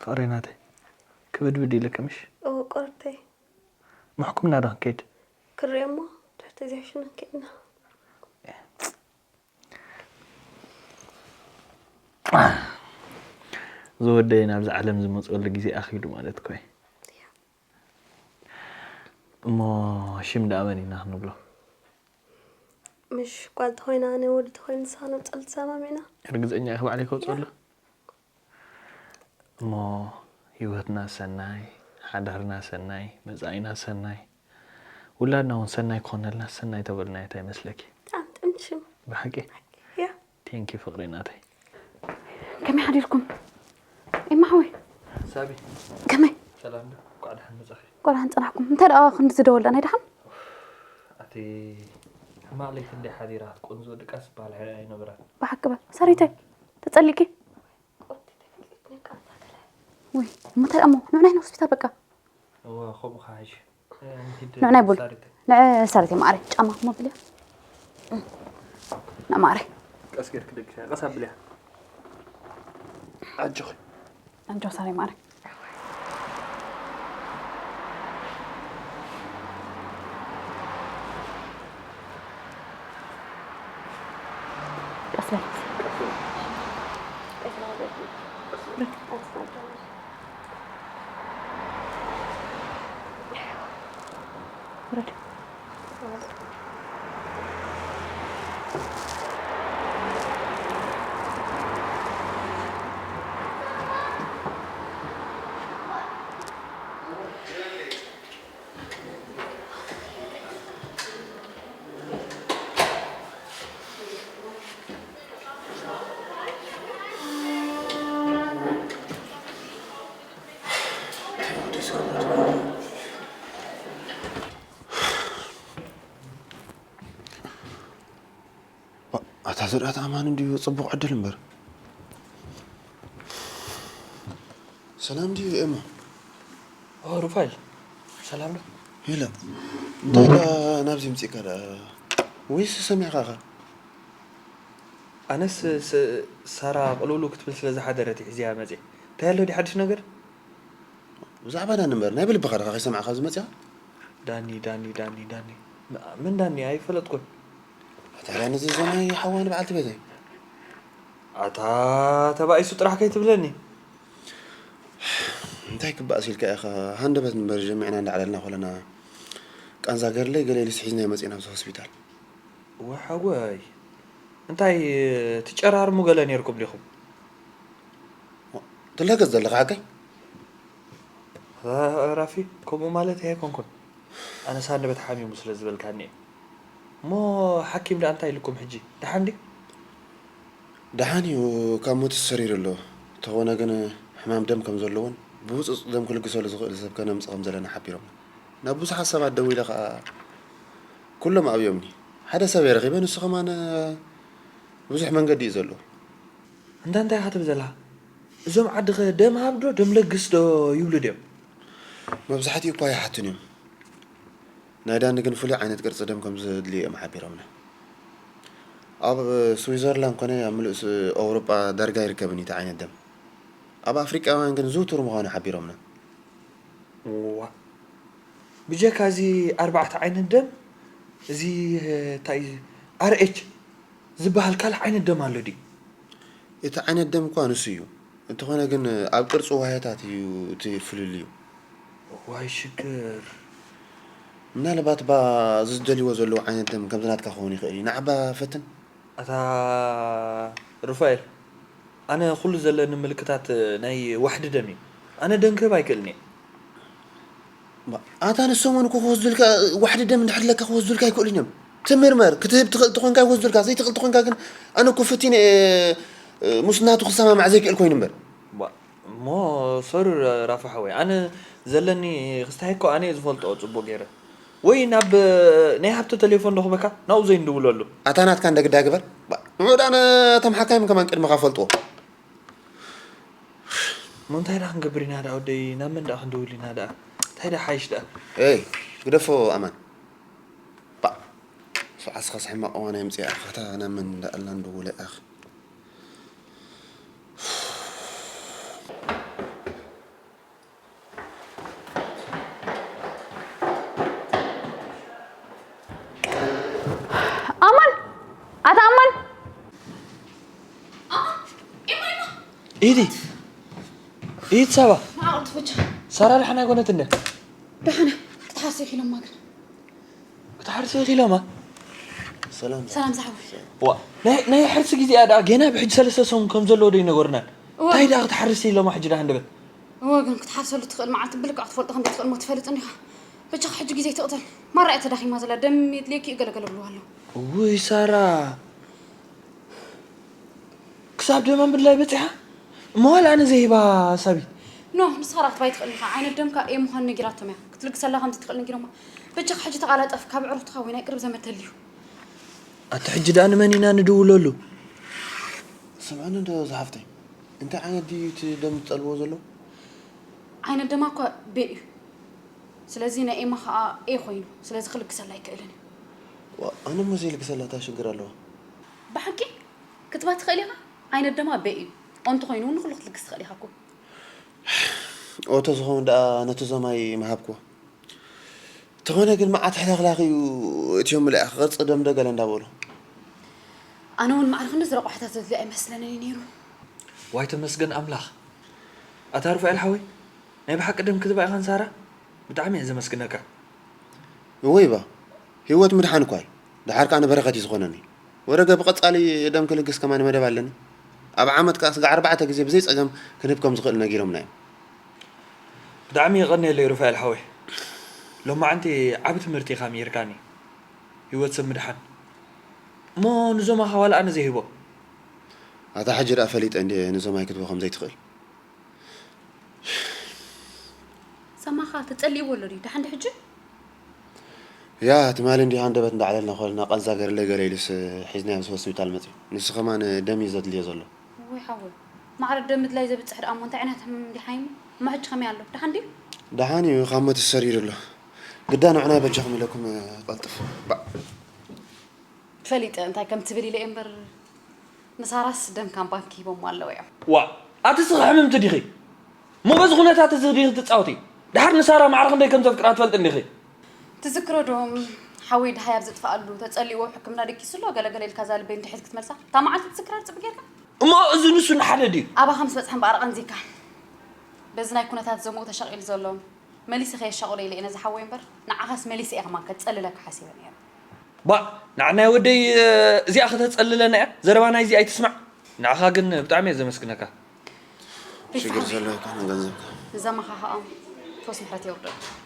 ፍቕረይ ናተይ፣ ክብድብድ ኢለኪ ምሽ? እወ፣ ቆርብተይ። ምሕኩምና ዶ ክንከይድ? ክርእዮ እሞ፣ ትሕቲ እዚኣ ሽነን ከይድና። ዝወደይ ናብዚ ዓለም ዝመፅወሉ ግዜ ኣኺሉ ማለት እኮ እዩ። እሞ ሽም ደኣ መን ኢና ክንብሎ? ምሽ ጓል ተኾይና፣ ኣነ ወዲ ተኾይኑ፣ ንስኻ ነምፀሉ ተሰማሚዕና። ርግፀኛ ኢኺ ባዕለይ ከውፅኣሉ? እሞ ህይወትና ሰናይ፣ ሓዳርና ሰናይ፣ መጻኢና ሰናይ፣ ውላድና እውን ሰናይ ክኾነልና ሰናይ ተበልና እንታይ ይመስለኪ? ብጣዕሚ ጥዕምቲ ሽም። ብሓቂ? ያ። ቴንኪ ፍቕሪ ናተይ። ከመይ ሓዲርኩም? ኤማ ሓወይ። ሳቢ። ከመይ? ሰላም ዶ? እንኳዕ ደሓን መጻኺ። እንኳዕ ደሓን ጸናሕኩም። እንታይ ደኣ ክንዲ ዝደወልና ናይ ደሓን? ኣቲ ሕማቕ ለይቲ እንደ ሓዲራ ቆንጆ ድቃስ ዝበሃል ኣይነበራን። ብሓቂ በል። ሳሪተይ፣ ተጸሊእኪ? ወይ፣ እሞ እንታይ ደኣ እሞ? ንዑ ናይ ሆስፒታል በቃ። እዋ፣ ከምኡ ከሓይሽ። ንዑ ናይ ቦል። ሳሪት። ንዑ ሳሪት ማዕረ፣ ጫማ ክመብል እያ። ንዑ ማዕረ። ቀስ ጌርክ ደቅሻ፣ ቀስ ኣብልያ። ኣጆኺ። ኣጆ ሳሪ ማዕረ። ቀስ በል። ውረድ። ኣታ ዘርኣት ኣማን እንድዩ ጽቡቕ ዕድል እምበር። ሰላም ድዩ ኤማ? ኦ፣ ሩፋኤል፣ ሰላም ዶ? ሄሎ፣ እንታይ ደኣ ናብዚ ምጺእካ ደኣ? ወይስ ሰሚዕካ ኢኻ? ኣነስ ስ-፣ ሳራ ቅልውልው ክትብል ስለ ዝሓደረት እየ ሒዘያ መጽየ። እንታይ ኣሎ ድዩ ሓድሽ ነገር? ብዛዕባ ዳኒ እምበር፣ ናይ ብልብኻ ዲኻ ከይሰማዕካ ኣብዚ መጺኻ? ዳኒ፣ ዳኒ፣ ዳኒ፣ ዳኒ። ም-፣ መን ዳኒ? ኣይፈለጥኩን። ኣታ ዳኒ እዚ ዘማይ ሓዋ ንበዓልቲ ቤተይ። ኣታ ተባኢሱ ጥራሕ ከይትብለኒ። እንታይ ክበኣስ ኢልካ ኢኻ? ሃንደበት እምበር ጀሚዕና እንዳዕለልና ከለና ቃንዛ ገርለይ ገለ ኢሉስ ሒዝናዮ መጺእና ኣብዚ ሆስፒታል። ወሓጎይ፣ እንታይ ትጨራርሙ ገለ ኔርኩም ዲኹም? ትላገጽ ዘለኻ ሓቀይ? ራፊ፣ ከምኡ ማለት ኣይኮንኩን። ኣነስ ሃንደበት ሓሚሙ ስለ ዝበልካኒ እየ። እሞ ሓኪም ደኣ እንታይ ኢልኩም ሕጂ? ደሓን ድዩ? ደሓን እዩ፣ ካብ ሞት ተሰሪሩ ኣሎ። እንተኾነ ግን ሕማም ደም ከም ዘለዎን ብህጹጽ ደም ክልግሰሉ ዝኽእል ሰብ ከነምጽእ ከም ዘለና ሓቢሮምና። ናብ ብዙሓት ሰባት ደዊለ ኸኣ ኩሎም ኣብዮምኒ። ሓደ ሰብ እየ ረኺበ፣ ንሱ ኸማን ብዙሕ መንገዲ እዩ ዘሎ። እንዳ እንታይ ኢኻ ትብል ዘለኻ? እዞም ዓድኸ ደም ሃብ ዶ ደም ለግስ ዶ ይብሉ ድዮም? መብዛሕትኡ እኳ ኣይሓቱን እዮም። ናይ ዳኒ ግን ፍሉይ ዓይነት ቅርጺ ደም ከም ዘድልዮ እዮም ሓቢሮምና። ኣብ ስዊዘርላንድ ኮነ ኣብ ምሉእ ስ-፣ ኣውሮጳ ዳርጋ ኣይርከብን እዩ እቲ ዓይነት ደም። ኣብ ኣፍሪቃውያን ግን ዝውቱር ምዃኑ ሓቢሮምና። እዋ። ብጀካ እዚ ኣርባዕተ ዓይነት ደም፣ እዚ፣ እ፣ እንታይ እዩ፣ ኣር ኤች ዝበሃል ካልእ ዓይነት ደም ኣሎ ድዩ? እቲ ዓይነት ደም እኳ ንሱ እዩ። እንተኾነ ግን ኣብ ቅርጺ ዋህዮታት እዩ እቲ ፍልልዩ። ዋይ ሽግር። ምናልባት ባ እዚ ዝደልይዎ ዘለዉ ዓይነት ደም ከምዚ ናትካ ክኸውን ይኽእል እዩ። ንዓባ ፈትን። ኣታ ሩፋኤል፣ ኣነ ኩሉ ዘለኒ ምልክታት ናይ ዋሕዲ ደም እዩ። ኣነ ደም ክህብ ኣይክእልን እየ። ባ-፣ ኣታ ንሶም እውን እኮ ክወስዱልካ፣ ዋሕዲ ደም እንድሕር ለካ ክወስዱልካ ኣይክእሉን እዮም። ትምርመር፣ ክትህብ ትኽእል ተኾንካ ይወስዱልካ፣ ዘይትኽእል ተኾንካ ግን ኣነ እኮ ፈቲነ እየ፣ እ፣ ምስ ናቱ ክሰማማዕ ዘይክእል ኮይኑ እምበር። ባ-፣ እሞ ሶሪ ራፋ ሓወይ፣ ኣነ ዘለኒ ክስታይ እኮ ኣነ እየ ዝፈልጦ ጽቡቕ ገይረ። ወይ ናብ ናይ ሃብተ ቴሌፎን ንረኽበካ ናብኡ ዘይንድውለሉ። ኣታ ናትካ እንደ ግዳ ግበር። ባ- ንዑ ደኣ ነቶም ሓካይም ከማን ቅድመኻ ፈልጥዎ። እሞ እንታይ ደኣ ክንገብር ኢና ደኣ ወደይ? ናብ መን ደኣ ክንድውል ኢና ደኣ? እንታይ ደኣ ሓይሽ ደኣ? ኤይ፣ ግደፎ ኣማን። ባ- ሰዓት ስኻስ ሕማቕ እዋን ኣየምጽእ ኣኻ። እታ ናብ መን ደኣ ኣላ ንድውል ኣኻ? ኣማን! ኣታ ኣማን! ኢዲ ኢድ ሳባ መዓቕልቲ ፈጃ ሳራ ደሓን ኣይኮነት እንደ ደሓነ ክትሓርስ ኢሎማ ግን ክትሓርስ ኢኺ ኢሎማ ሰላም ሰላም ዝሓወይ ዋ ናይ ናይ ሕርሲ ግዜኣ ደኣ ገና ብሕጂ ሰለስተ ሰሙን ከም ዘለዎ ዶ ይነገሩናን እዋ። እንታይ ደኣ ክትሓርስ ኢሎማ ሕጂ ደኣ ሃንደበት እወ ግን ክትሓርሰሉ ትኽእል መዓልቲ ብልክዕ ክትፈልጦ ከም ዘይትኽእል ሞ ትፈልጥ እንዲኻ በጃኻ ሕጂ ግዜ ትቕተል ማራ እያ ተዳኺማ ዘላ ደም የድልየኪ እዩ ገለገለ ብልዋ ኣሎ ውይ ሳራ ክሳብ ደማ ምድላይ በፂሓ እሞ ዋላ ኣነ ዘይህባ ሳቢ ኖ ንስኻ ራክትባ ይትኽእል ኢኻ ዓይነት ደምካ ኤ ምዃኑ ነጊራቶም እያ ክትልግሰላ ከም ዝትኽእል ነጊሮማ በጃኻ ሕጂ ተቓላጠፍ ካብ ዕሩኽትኻ ወይ ናይ ቅርብ ዘመድ ተልዩ ኣቲ ሕጂ ደኣ ንመን ኢና ንድውለሉ ስምዕኒ እንዶ ዝሓፍተይ እንታይ ዓይነት ድዩ እቲ ደም ዝጠልብዎ ዘሎ ዓይነት ደማ እኳ ቤ እዩ ስለዚ ናይ ኤማ ከዓ ኤ ኮይኑ ስለዚ ክልግሰላ ኣይክእልን እዩ ዋ፣ ኣነ እሞ ዘይልግሰላ እንታይ ሽግር ኣለዎ ብሓቂ ክትባ ትኽእል ኢኻ ዓይነት ደማ ቤ እዩ ኦንተ ኮይኑ እውን ንኩሉ ክትልግስ ትኽእል ኢኻ እኮ ኦቶ ዝኸውን ደኣ ነቲ ዞማይ ምሃብክዎ እንተኾነ ግን መዓት ሕለኽላኽ እዩ እትዮም ምልኣኽ ቅርፂ ደምደ ገለ እንዳበሉ ኣነ እውን ማዕረ ክንዲ ዝረቑሕታት ዘድልዮ ኣይመስለንን እዩ ነይሩ ዋይ ተመስገን ኣምላኽ ኣታ ሩፋኤል ሓወይ ናይ ብሓቂ ደም ክትባ ኢኻ ንሳራ ብጣዕሚ እየ ዘመስግነካ እወይ ባ ህይወት ምድሓን እኳ እዩ ደሓር ከዓ ንበረኸት እዩ ዝኾነኒ ወረገ ብቐፃሊ ደም ክልግስ ከማን መደብ ኣለኒ ኣብ ዓመት ከዓ ስጋ ኣርባዕተ ግዜ ብዘይ ፀገም ክንህብ ከም ዝኽእል ነጊሮምና እዮም ብጣዕሚ የቐንየለይ ሩፋኤል ሓወይ ሎማዓንቲ ዓብ ትምህርቲ ኢኻ ምሂርካኒ ህይወት ሰብ ምድሓን እሞ ንዞማኻ ዋላ ኣነ ዘይህቦ ኣታ ሕጂ ደኣ ፈሊጠ እንዲ ንዞማይ ክትቦ ከም ዘይትኽእል ሰማኻ ተጸሊእዎ ኣሎ ድዩ ደሓን ድሕጂ ያ ትማሊ እንዲኻ እንደበት እንዳዕለልና ኮልና ቀንዛ ገርለይ ገለ ኢሉስ ሒዝናዮ ምስ ሆስፒታል መፅዩ ንሱ ከማን ደም እዩ ዘድልዮ ዘሎ ወይ ሓወይ ማዕረ ደም ምድላይ ዘብፅሕ ደኣ እሞ እንታይ ዓይነት ሕማም እንዲ ሓይሙ እሞ ሕጂ ከመይ ኣሎ ደሓን ድዩ ደሓን እዩ ካብ ሞት ሰሪሩ ኣሎ ግዳ ንዑናይ በጃኹም ኢለኩም ቀልጥፍ ባዕ ፈሊጠ እንታይ ከም ትብል ኢለ እየ እምበር ንሳራስ ደም ካብ ባንኪ ሂቦሞ ኣለዉ እዮም ዋ ኣቲ ስኺ ሕምምቲ ዲኺ እሞ በዚ ኩነታት እዚ ዲኺ ትፃወቲ ድሓር ንሳራ ማዕረ ክንደይ ከም ዘፍቅራ ትፈልጢ እንዲኺ ትዝክሮ ዶ ሓወይ ድሃይ ኣብ ዘጥፍኣሉ ተፀሊእዎ ኣብ ሕክምና ደቂሱ ኣሎ ገለገለ ኢልካ እዛ ልበይ እንድሕት ክትመልሳ እታ መዓልቲ ትዝክራ ፅቢ ጌርካ እሞ እዚ ንሱ ንሓደ ድዩ ኣባኻ ምስ በፅሐ እምበኣር ኣቐንዚካ በዚ ናይ ኩነታት ዘምኡ ተሻቒሉ ዘሎ መሊሰ ከየሻቕሎ ኢለ እየ ነዚ ሓወይ እምበር ንዓኻስ መሊሰ እየ ከማን ከፀልለካ ሓሲበ ነይረ ባ ንዓናይ ወደይ እዚኣ ከተፀልለና እያ ዘረባ ናይ እዚ ኣይትስማዕ ንዓኻ ግን ብጣዕሚ እየ ዘመስግነካ ሽግር ዘሎ ኣይኮነ ገንዘብካ ንዘማኻኻኦም ፈውስ ምሕረት የውርደሉ